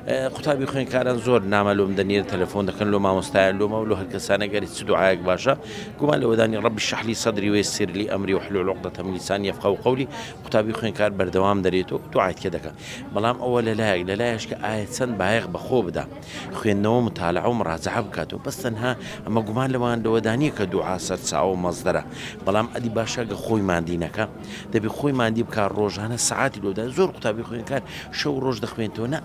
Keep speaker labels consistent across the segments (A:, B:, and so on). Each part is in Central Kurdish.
A: قوتابی خوێندکاران زۆر نامە لۆم دەنێرن تەلەفۆن دەکەن لۆ مامۆستایان لۆمە و لۆ هەر کەسانە گەر چ دوعایەک باشە گومان لەوەدانی رب اشرح لی صدری ویسر لی امری واحلل عقدە من لسانی یفقهوا قولی قوتابی خوێندکار بەردەوام دەرێت و دوعای تێ دەکا بەڵام ئەوە لەلایەک لەلایەش کە ئایا چەند بایەخ بە خۆ بدا خوێندنەوە متالعە و مراجعە بکاتەوە بەس تەنها ئەمە گومان لەوان لەوەدا نییە کە دوعا سەرچاوە و مەزدەرە بەڵام ئەدی باشە گە خۆی ماندی نەکا دەبی خۆی ماندی بکا ڕۆژانە سەعاتی لۆ دا زۆر قوتابی خوێندکار شەو ڕۆژ دەخوێنتەوە نا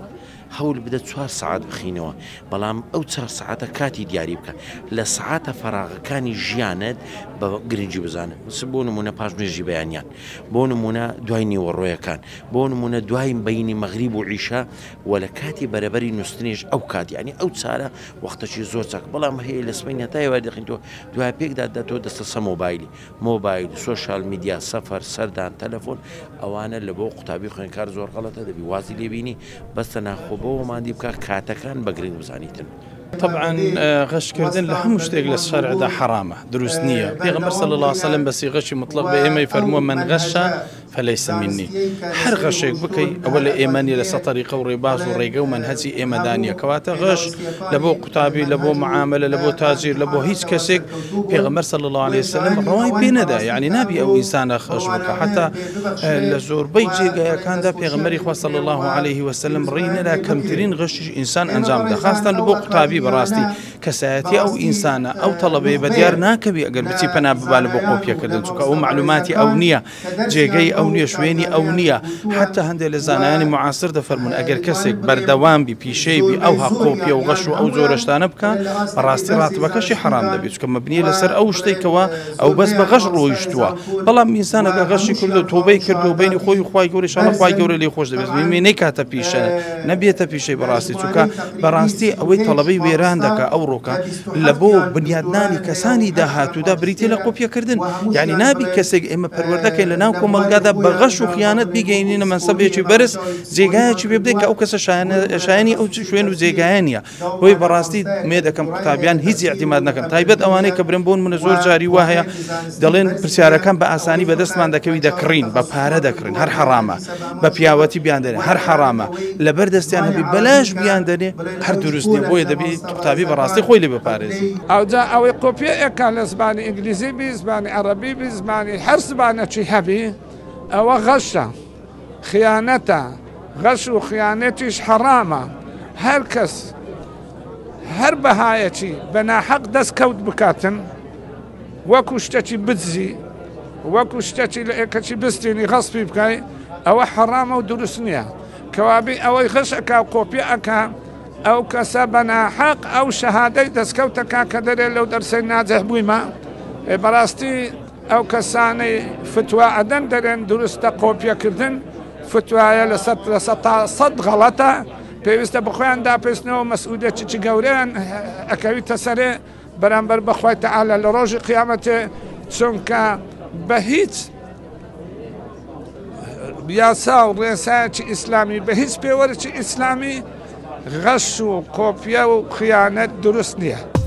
A: هەول بدە چوار سەعات بخینەوە بەڵام ئەو چار سەعاتە کاتی دیاری بکە لە سەعاتە فەراغەکانی ژیانت بە گرنگی بزانە مس بۆ نمونە پاش نوێژی بەیانیان بۆ نمونە دوای نیوەڕۆیەکان بۆ نمونە دوای بینی مەغریب و عیشا و لە کاتی بەرەبەری نووسنیش ئەو کات یعنی ئەو چارە وەختەکی زۆر چاک بەڵام هەیە لە سبەی هەتا ئێوارە دەخینتەوە دوای پێکدا دەتۆ دەستە سە مۆبایلی مۆبایل، سۆشیال میدیا، سەفەر، سەردان، تەلەفۆن، ئەوانە لە بۆ قوتابی خوێندکار زۆر غەڵەتە دەبی وازی لێ بینی، بەس تەنها خۆ بەوە ماندی بکا کاتەکان بە گرنگ بزانیتن.
B: تەبعەن غەش کردن لە هەموو شتێک لە شەرعدا حەڕامە دروست نییە پێغەمبەر صلی اللە علیە وسلم بە سیغەکی مطلق بە ئێمەی فەرمووە من غش فلیس منی هەر غەشێک بکەی ئەوە لە ئێمە نیە لەسەر تەریقە و ڕێباز و ڕێگە و مەنهەجی ئێمەدا نیە کەواتە غەش لە بۆ قوتابی لە بۆ معاملە لە بۆ تاجیر لە بۆ هیچ کەسێک پێغەمبەر صلی الله علیه وسلم ڕەوای پێ نەدا یعنی نابی ئەو ئینسانە خەش بکە حتا لە زۆربەی جێگایەکاندا پێغەمبەری خوا صلی الله علیه وسلم ڕێی نەدا کەمترین غەشیش ئینسان ئەنجام بدە خاستان لە بۆ قوتابی بەڕاستی کەسایەتی ئەو ئینسانە ئەو تەڵەبەیە بە دیار ناکەوی ئەگەر بچی پەنا ببا لە بۆ قۆپیەکردن چونکە ئەو معلوماتی ئەو نییە جێگەی ئەو نییە شوێنی ئەو نییە حتا هەندێک لە زانایانی معاصر دەفەرمونون ئەگەر کەسێک بەردەوام بی پیشەی بی ئەو قۆپیە و غەش و ئەو جۆرەشتانە بکە بەڕاستی ڕاتبەکەشی حرام دەبێت چونکە مەبنیە لەسەر ئەو شتێکەوە ئەو بەس بە غەش ڕۆیشتووە بەڵام ئینسانەکە غەشی کردو تۆبەی کردو بینی خۆی و خوای گەورە شڵە خوای گەورە لێ خۆش دەبێت مێ نەیکاتە پیشە نەبێتە پیشەی بەڕاستی چونکە بەڕاستی ئەوەی تەڵەبەی وێران دەکا ئەوڕۆکە لە بۆ بنیادنانی کەسانی داهاتوودا بریتە لە قۆپیەکردن یعنی نابی کەسێک ئێمە پەروەردەکەین لە ناو کۆمەڵگادا بە غەش و خیانەت بیگەینینە مەنسەبێکی بەرز جێگایەکی پێ بدەیت کە ئەو کەسە شایانی ئەو شوێن و جێگایە نییە بۆیە بەڕاستی مێ دەکەم قوتابیان هیچ اعتیماد نەکەن تایبەت ئەوانەی کە برم بۆن منە زۆر جاری وا هەیە دەڵێن پرسیارەکان بە ئاسانی بەدەستمان دەکەوی دەکڕین بە پارە دەکڕین هەر حەڕامە بە پیاوەتی بیان دەنێ هەر حەڕامە لەبەر دەستیان هەبی بەلاش بیان دەنێ هەر دروست نیە بۆیە دەبی قوتابی بەڕاستی خۆی لێ بپارێزی.
C: ئەوجا ئەوەی قۆپیە ئەکا لە زمانی ئینگلیزی بی زمانی عەڕەبی بی زمانی هەر زمانەکی هەبی ئەوە غەشە خیانەتە غەش و خیانەتیش حەڕامە هەر کەس هەر بەهایەکی بە ناحەق دەست کەوت بکاتن وەکو شتەکی بدزی وەکو شتەکی لە ئێکەکی بستێنی غەسپی بکەی ئەوە حەڕامە و دروست نییە کەوابی ئەوەی غەش ئەکا و قۆپی ئەکا ئەو کەسە بە ناحەق ئەو شەهادەی دەستکەوتەکە کە دەرێ لەو دەرسەی ناجح بوویمە بەڕاستی ئەو کەسانەی فتوا ئەدەن دەرێن دروستە قۆپیەکردن فتوایە لەسەر 100% غەڵەتە پێویستە بەخۆیان داپێچنەوە مەسئولیەتێکی گەورەیان ئەکەویتە سەرێ بەرامبەر بە خوای تەعالا لە ڕۆژی قیامەتێ چونکە بە هیچ یاسا و ڕێسایەکی ئیسلامی بە هیچ پێوەرێکی ئیسلامی غەش و قۆپیە و خیانەت دروست نییە.